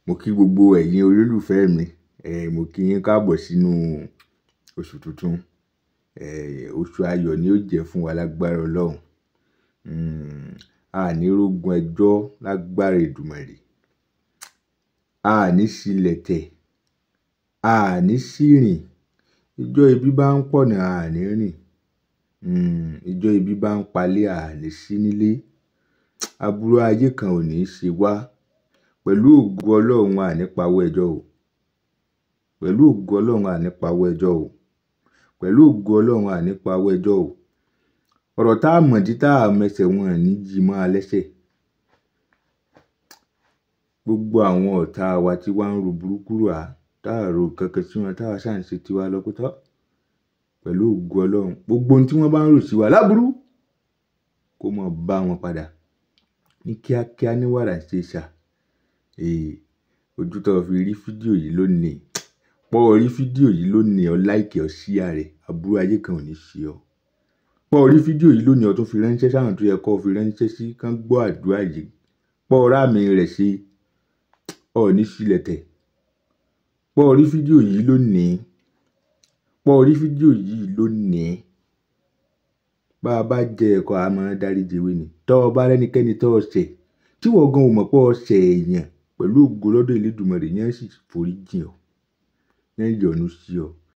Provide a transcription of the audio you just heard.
Mo kí gbogbo ẹ̀yin olólùfẹ́ mi, mo kí yín káàbọ̀ sínú oṣù tuntun. Oṣù ayọ̀ ni ó jẹ́ fún wa lágbára Ọlọ́run. A ní rógun ẹjọ́ lágbára Èdùmàrè. A ní ṣílẹ̀tẹ̀, a ní ṣìrìn. Ijọ́ ibi bá ń pọ̀nà, a ní rìn. Ijọ́ ibi bá ń palé, a ní sí nílé. Aburú ayé kan ò ní ṣe wá. Pẹ̀lú ògo Ọlọ́run, a ní pawọ́ ẹjọ́ o. Pẹ̀lú ògo Ọlọ́run, a ní pawọ́ ẹjọ́ o. Pẹ̀lú ògo Ọlọ́run, a ní pawọ́ ẹjọ́ o. Ọ̀rọ̀ tá a mọ̀dí tá a mẹsẹ̀ wọn ní jí mọ́ a lẹ́sẹ̀. Gbogbo àwọn ọ̀tá wa tí wá ń ro burúkú rò á, tá a ro kankan sí wọn, tá a ṣà ń ṣe tiwa lọ pé tọ́. Pẹ̀lú ògo Ọlọ́run, gbogbo ohun tí wọ́n bá ń rò sí wa láburú, kó mọ bá wọn padà ní kíákíá ní wàrà ṣe ṣà. Ojú tó fi rí fídíò yìí lónìí, pọ́ rí fídíò yìí lónìí, ọ like, ọ share rẹ̀, aburú ayé kan ò ní ṣe ọ. Pọ́ rí fídíò yìí lónìí, ọ tún fi ránṣẹ́ sáwọn tó yẹ kó fi ránṣẹ́ sí, kán gbọ́ àdúrà yìí. Pọ́ rá mi rẹ̀ ṣe, ọ ní ṣílẹ̀tẹ̀. Pọ́ rí fídíò yìí lónìí, pọ́ rí fídíò yìí lónìí. Bá a bá jẹ ẹ̀kọ́, a máa dáríji ewé ni. Tọ́ ọ bá rẹ́nikẹ́ni tọ́ ọ ṣẹ̀, tí ìwọ gan ò mọ̀ pé ọ ṣẹ̀ èèyàn, pẹ̀lú ògo lọ́dọ̀ Elédùmarè, yẹn sì forí jìn ọ́, yẹn yọ́nú sí ọ.